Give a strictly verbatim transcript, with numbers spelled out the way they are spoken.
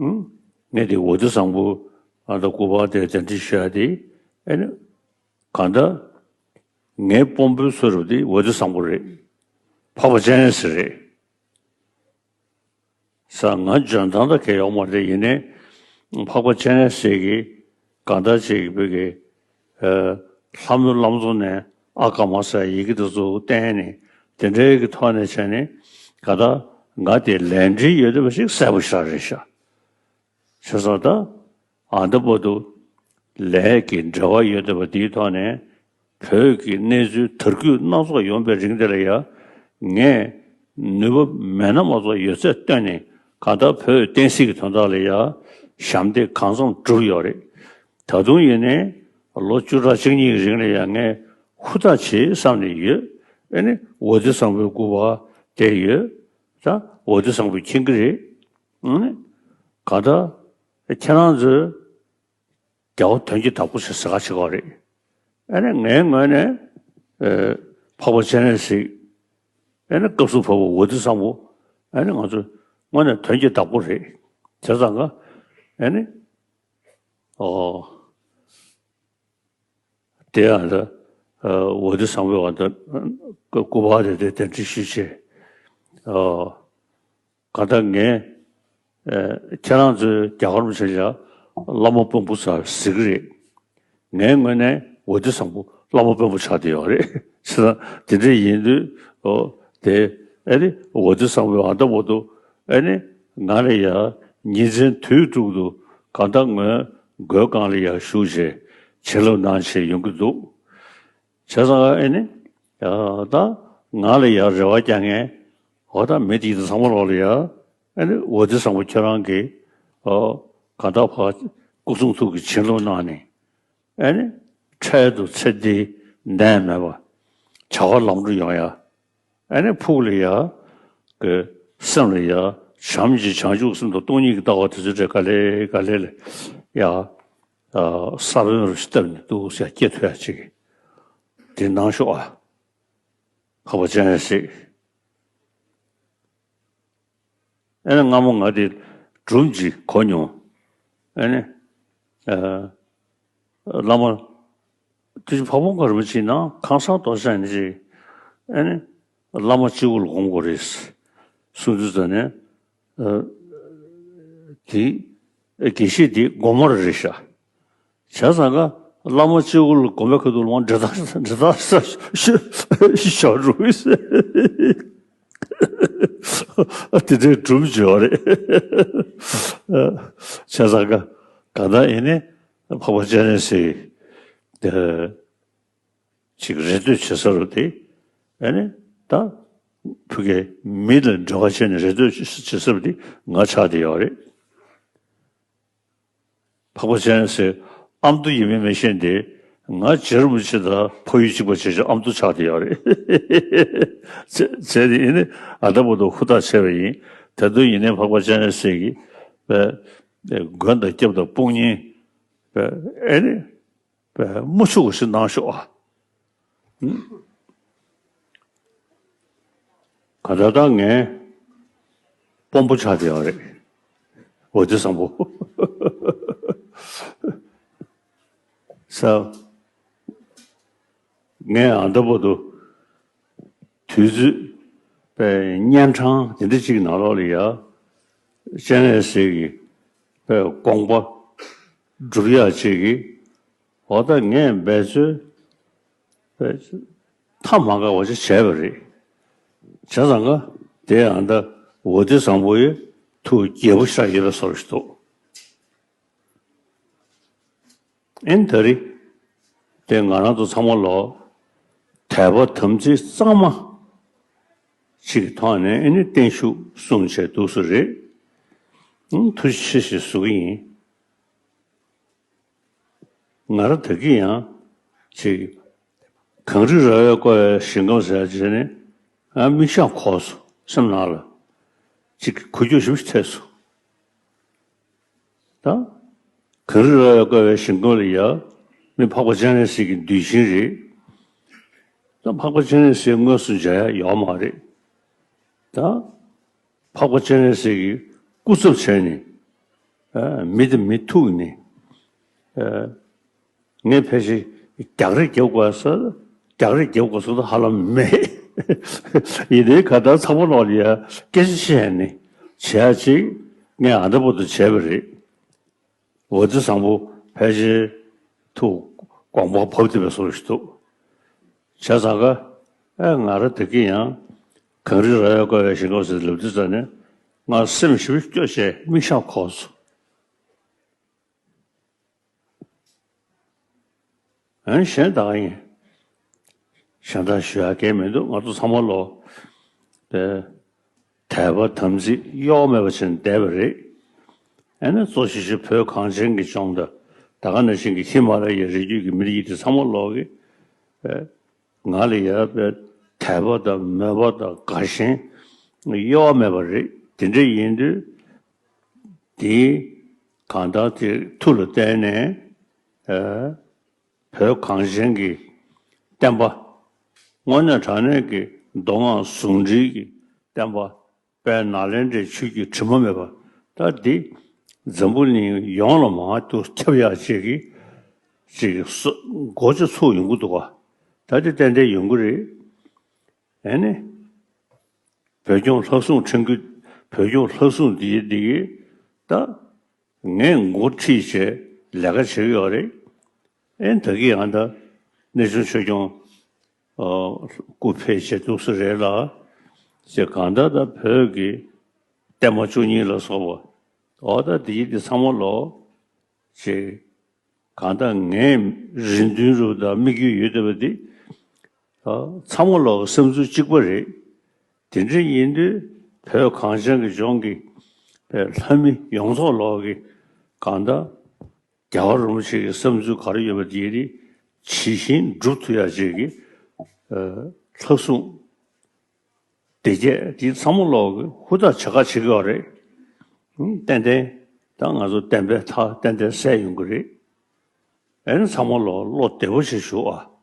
ཨང་། ངས་དེ་ཝ་ཏི་བཟང་པོ་ཨ་ད་སྐུ་པར་དེ་གདན་འདྲེན་ཞུ་ཡ་དེ་ཨེ་ནི་གང་ལྟར་ངའི་དཔོན་པོའི་ཚོད་རུབ་དེ་ཝ་ཏི་བཟང་པོ་རེད། འཕགས་པ་སྤྱན་རས་གཟིགས་རེད། ས་ང་འཇོན་ཐང་ད་གས་ཡོག་མ་རེད། ཡིན་ནའི་འཕགས་པ་སྤྱན་རས་གཟིགས་ཀྱི་གང་ལྟར་ཅིག་བོད་ཀྱི་ལྷ་མོའི་བླ་མཚོ་ནས་ཨ་ཀ་མ་ཟེར་ཡི་གེ་དེ་ཚོ་བསྟན་ནས་དེ་འདྲའི་གི་ཐོག་ནས་བྱས་ནས་གང་ལྟར་ང་དེ་ལས་འབྲེལ་ཡོད་བསྡད་པ་ཞིག་གསལ་པོ་ཞེ་དྲག་རེད་ཤག་བྱས་ཙང་ད་ཨ་འདི་བར་དུ་ལས་ཀྱི་འབྲེལ་བ་ཡོད་བསྡད་པ་འདིའི་ཐོག་ནས་བོད་ཀྱི་གནས་ཚུལ་དར་རྒུད་སྣ་ཚོགས་ཡོང་པའི་རིང་དེ་ལ་ཡ་ངས་ནུས་པ་མེད་ན་མ་གཏོགས་ཡོད་ཚད་བཏོན་ནས་གང་ལྟར་བོད་བསྟན་སྲིད་ཀྱི་དོན་དག་ལ་ཡ་ཞབས་འདེགས་གང་འཚམ་བསྒྲུབས་ཡོད་རེད། ད་དུང་ཡིན་ནའི་ལོ་བཅུ་ཕྲག་གཅིག་གཉིས་ཀྱི་རིང་ལ་ཡ་ངས་ཧུར་ཐག་བྱེད་བསམ་ནས་ཡོད། ཨེ་ནི་ཝ་ཏི་བཟང་པོའི་སྐུ་པར་བསྡད་ཡོད། ད་ཝ་ཏི་བཟང་པོས་མཁྱེན་གྱི་རེད། ཨེ་ནི་གང་ལྟར་ཁྱེད་རང་ཚོས་རྒྱལ་བ་དོན་གྱི་བདག་པོ་ཞེས་ཟེར་ག་བྱེད་ཀྱི་རེད། ཨ་ནི་ངའི་ངོས་ནས་ཨེ་འཕགས་པ་སྤྱན་རས་གཟིགས་ཨ་ནི་སྐབས་སུ་བབ་པ་ཝ་ཏི་བཟང་པོ་ཨ་ནི་ང་ཚོ་དངོས་གནས་དོན་གྱི་བདག་པོ་རེད། བྱས་ཙང་ཀ་ཨ་ནི་ཨོ་དེ་ཡང་ད་ཝ་ཏི་བཟང་པོའི་བར་དུ་སྐུ་པར་དེ་དེ་གདན་འདྲེན་ཞུས་བྱས་ཨོ། གང་ལྟར་ངས་ཨེ་ཁྱེད་རང་ཚོའི་རྒྱ་གར་མི་ཆ་ཆ་བླ་མ་དཔོན་པོ་ཟེར་ཟེར་གི་རེད། ངའི་ངོས་ནས་ཝ་ཏི་བཟང་པོ་བླ་མ་དཔོན་པོ་ཆགས་བསྡད་ཡོད་རེད། བྱས་ཙང་དེ་འདྲ་ཡིན་དུས་ཨོ་དེ་ཨེ་ནི་ཝ་ཏི་བཟང་པོའི་ཨ་ད་བར་དུ་ཨེ་ནི་ང་ལ་ཡ་ཉིན་མཚན་དུས་དྲུག་ཏུ་གང་ལྟར་ངའི་མགོའི་སྒང་ལ་ཡ་བཞུགས་བྱས་བྱིན་རླབས་གནང་བྱས་ཡོང་གི་འདུག་བྱས་ཙང་ཨེ་ནི། ཡ་ད་ང་ལ་ཡ་རེ་བ་རྒྱག་མཁན། འོ་ད་མི་དེ་ཚོ་ཚང་མ་ལོག་ལ་ཡ། ཨེ་ནི་ཝ་ཏི་བཟང་པོ་ཁྱོད་རང་གིས། ཨོ། གང་ལྟར་ཕར་སྐུ་གསུང་ཐུགས་ཀྱི་བྱིན་རླབས་གནང་ནས། ཨེ་ནི། འཕྲལ་དུ་ཚེ་འདི་འདས་མེད་པ། བྱ་བ་ལམ་འགྲོ་ཡོང་ཡ། ཨེ་ནི་ཕུགས་ལ་ཡ། གི་སེམས་ལ་ཡ། བྱམས་ཀྱི་བྱང་ཆུབ་སེམས་དང་སྟོང་ཉིད་ཀྱི་ལྟ་བ་དེ་ཚོ་ག་ལེ་ག་ལེ་ལ་ཡ། ས་བོན་རུ་བཏབ་ནས་འདུག་ཟེར་སྐྱེ་ཐུབ་ཡ་ཅིག་དེ་གནང་ཤོག་ཨ། འཕགས་པ་སྤྱན་རས་གཟིགས། ཨེ་ནི་སྔ་མོ་ང་དེ་སྒྲུང་ཅིག་གོ་མྱོང་། ཨེ་ནི། ཨ། བླ་མ། དེ་བྱས་འཕགས་པ་དཔའ་མོ་ལྔ་རིན་པོ་ཆེའི་ནང་ཁང་གསར་རྡོ་རྗེ་འཆང་ནི་ཅིག་ཨེ་ནི། བླ་མ་གཅིག་པུ་ལ་སྒོམ་དགོས་རེད། གསུང་དུས་ཙམ་ནས། ཨ། དེ། དགེ་བཤེས་དེ་སྒོམ་མ་རེད་ཤག་བྱས་ཙང་ཀ་བླ་མ་གཅིག་པུ་ལ་སྒོམ་པའི་ཁ་ཐུག་ལ་འབྲེལ་ཐག་འབྲེལ་ཐག་ཤོར་འགྲོ་གི་ཟེར། དེ་འདྲའི་སྒྲུང་བྱས་པ་རེད། བྱས་ཙང་ཀ་གང་ལྟར་ཡིན་ནའི་འཕགས་པ་སྤྱན་རས་གཟིགས་ཅིག་རེ་ལྟོས་བྱེད་ས་རུ་དེ་ཨེ་ནི་ད་ཕ་གིའི་མི་ལ་འབྲེལ་བ་བྱས་ནས་རེ་ལྟོས་བྱེད་ས་རུ་དེ་ང་ཆགས་བསྡད་ཡོད་རེད། འཕགས་པ་སྤྱན་རས་གཟིགས་ཨ་མདོ་ཡིན་མིན་མི་ཤེས་ཏེ། ང་རྗེ་རིན་པོ་ཆེ་དང་ཕ་ཡུལ་གཅིག་པ་བྱས་བྱས་ཨ་མདོ་ཆགས་བསྡད་ཡོད་རེད། བྱས་བྱས་ཏེ་ཡིན་ནའི་ཨ་ད་བར་དུ་ཧུར་ཐག་བྱས་པ་ཡིན། ད་དུང་ཡིན་ནའི་འཕགས་པ་སྤྱན་རས་གཟིགས་ཀྱི་པའི་མགོན་དང་སྐྱབས་དང་དཔུང་གཉེན་པའི་ཨེ་ནི་པའི་དམུ་ཆུ་བོ་ཞིག་གནང་ཤོག་ཨ། ག་ད་ལྟ་ངའི་དཔོན་པོ་ཆགས་བསྡད་ཡོད་རེད། འོ་དེ་བཟང་པོ། ས། ངས་ཨ་ད་བར་དུ་དུས་ཚོད་པའི་གཉན་འཕྲང་དེ་འདྲ་ཅིག་ནང་ལོགས་ལ་ཡ། སྤྱན་རས་གཟིགས་ཀྱི་པའི་དགོངས་པ་སྒྲུབ་ཡག་ཅིག་གི་འོ་ད་ངས་འབད་རྩོལ་ཐ་མ་དཀའ་བ་ཅིག་བྱས་པ་རེད། བྱས་ཙང་ཀ་དེ་ཡང་ད་འོ་དེ་བཟང་པོ་ཡི་ཐུགས་དགྱེས་པོ་ཤར་ཡོད་པའི་བཟོ་ཞིག་འདུག་ཨེ་ནི་ད་རེས་དེ་ང་རང་ཚོ་ཚང་མ་ལོ་དད་པ་དམ་ཚིག་གཙང་མ་ཅིག་གི་ཐོག་ནས་ཨེ་ནི་བརྟན་བཞུགས་གསུངས་བྱས་འདུག་སེ་རེད། ཨང་ཐུགས་རྗེ་ཆེ་ཞེས་ཞུ་གི་ཡིན། ང་རང་ད་གིན་ཡང་ཅིག་གངས་རི་ར་བས་བསྐོར་བའི་ཞིང་ཁམས་ཟེར་བྱས་ནས་ཨ་མིག་ཞགས་འཁོར་སོང་སེམས་ནང་ལ་ཅིག་འགུལ་སྐྱོད་ཞིབ་ཐེབས་སོང་། ད་གངས་རི་ར་བས་བསྐོར་བའི་ཞིང་ཁམས་ལ་ཡ་མི་འཕགས་པ་སྤྱན་རས་གཟིགས་ཀྱི་གདུལ་ཞིང་རེད། ད་འཕགས་པ་སྤྱན་རས་གཟིགས་དངོས་སུ་མཇལ་ཡ་ཡོད་མ་རེད། ད། འཕགས་པ་སྤྱན་རས་གཟིགས་ཀྱི་སྐུ་ཚབ་བྱས་ནས་ ཨ། མི་དང་མི་ཐུག་ནས། ཨ། ངས་ཕལ་ཆེར་རྒྱག་རེས་རྒྱབ་དགོས་ས། རྒྱག་རེས་རྒྱབ་དགོས་ས་ད་ཧ་ལམ་མེད། ཡིན་ནའི་གང་ལྟར་ཚང་མ་ལོག་ལ་ཡ་སྐད་ཆ་བཤད་ནས་བྱེད་ཡ་ཅིག་ངས་ཨ་འདྲ་པོ་དུ་བྱས་པ་རེད། འོ་དེ་བཟང་པོ་ཕལ་ཆེར་ཐུགས་དགོངས་པ་བབས་བསྡད་པའི་བཟོ་ཞིག་འདུག་བྱས་ཙང་ཀ་ཨེ་ང་རང་དེ་གི་ཡང་གངས་རི་ར་ཡ་བཀོད་པའི་ཞིང་ཁམས་ཟེར་ལབ་དུས་ཙ་ནས་ང་སེམས་ཞེ་པོ་སྐྱོ་བྱས་མིག་ཞགས་འཁོར་སོང་། ཨན་གཞན་དག་ཡིན། གཞན་དག་ཞུ་ཡག་གང་མི་འདུག་ང་ཚོ་ཚང་མ་ལོ། དད་པ་དམ་ཚིག་གཡོ་བ་མེད་པ་བྱས་ནས་བསྡད་པ་རེད། ཨ་ནི་གཙོ་ཆེ་ཤོས་བོད་གངས་ཅན་གྱི་ལྗོངས་དང་ད་ག་ནང་བཞིན་གྱི་ཧི་མ་ལ་ཡའི་རི་རྒྱུད་ཀྱི་མི་རིགས་དེ་ཚང་མ་ལོག་གི་ང་ལ་ཡོད་པའི་དད་པ་དང་མོས་པ་དང་དགའ་ཞེན་གཡོ་བ་མེད་པ་རེད། དེ་འདྲ་ཡིན་དུས་དེའི་གང་ལྟར་དེ་མཐུ་ལ་བརྟེན་ནས་ཨ། བོད་གངས་ཅན་གྱི་བསྟན་པ། དངོས་གནས་དྲང་གནས་ཀྱི་མདོ་སྔགས་ཟུང་འབྲེལ་གྱི་བསྟན་པ་དཔལ་ནཱ་ལེནྡྲའི་ཆོས་བརྒྱུད་དྲི་མ་མེད་པ་ད་འདི་འཛམ་བུ་གླིང་ཡོངས་ལ་མང་དུ་ཁྱབ་ཡག་ཅིག་གི་ཅིག་སོ་སྒོ་ཅིག་ཚུགས་ཡོང་གི་འདུག་ག་ད་འདི་ཏན་ཏན་ཡོང་གི་རེད། ཨེ་ནི། བོད་སྐྱོང་ལྷ་སྲུང་ཁྲིམས་ཀྱི་བོད་སྐྱོང་ལྷ་སྲུང་འདི་འདི་གི་ད་ངས་འགོ་ཁྲིད་བྱས་ལས་ཀ་བྱེད་ཀྱི་ཡོད་རེད། ཨེ་ད་གི་ཡང་ད་གནས་ཆུང་ཆོས་སྐྱོང་ཨ་སྐུ་ཕེབས་བྱས་འདུག་ས་རེད་ལ། ཅེས་གང་ལྟར་ད་བོད་ཀྱི་བསྟན་པ་བཅུ་གཉིས་ལ་སོགས་པ་འོ་ད་འདི་འདི་ཚང་མ་ལོ་ཅེས། གང་ལྟར་ངས་རེ་འདུན་རུ་དང་དམིགས་ཡུལ་ཡོད་བསྡད་པ་འདི། ཨ། ཚང་མ་ལོག་གི་བསམ་ཚུལ་གཅིག་པ་རེད། དེ་འདྲ་ཡིན་དུས་བོད་གངས་ཅན་གྱི་ལྗོངས་ཀྱི་པའི་ལྷ་མི་ཡོངས་རྫོགས་ལོག་གི་གང་ལྟར་རྒྱལ་བ་རིན་པོ་ཆེ་གི་བསམ་ཚུལ་ག་རེ་ཡོད་པ་དེ་ནི་ཇི་བཞིན་སྒྲུབ་ཐུབ་ཡག་ཅིག་གི་ཨ་ལྷ་སྲུང་སྡེ་བརྒྱད་དེ་ཚང་མ་ལོག་གི་ཧུར་ཐག་བྱེད་ཁ་བྱེད་ཀྱི་ཡོད་རེད། ཨང་། ཏན་ཏན་ད་ང་ཚོ་བསྟན་པའི་མཐའ་ཏན་ཏན་གསལ་ཡོང་གི་རེད། ཨེ་ནི་ཚང་མ་ལོག་བློ་བདེ་པོ་ཞིག་ཞུ་ཨ།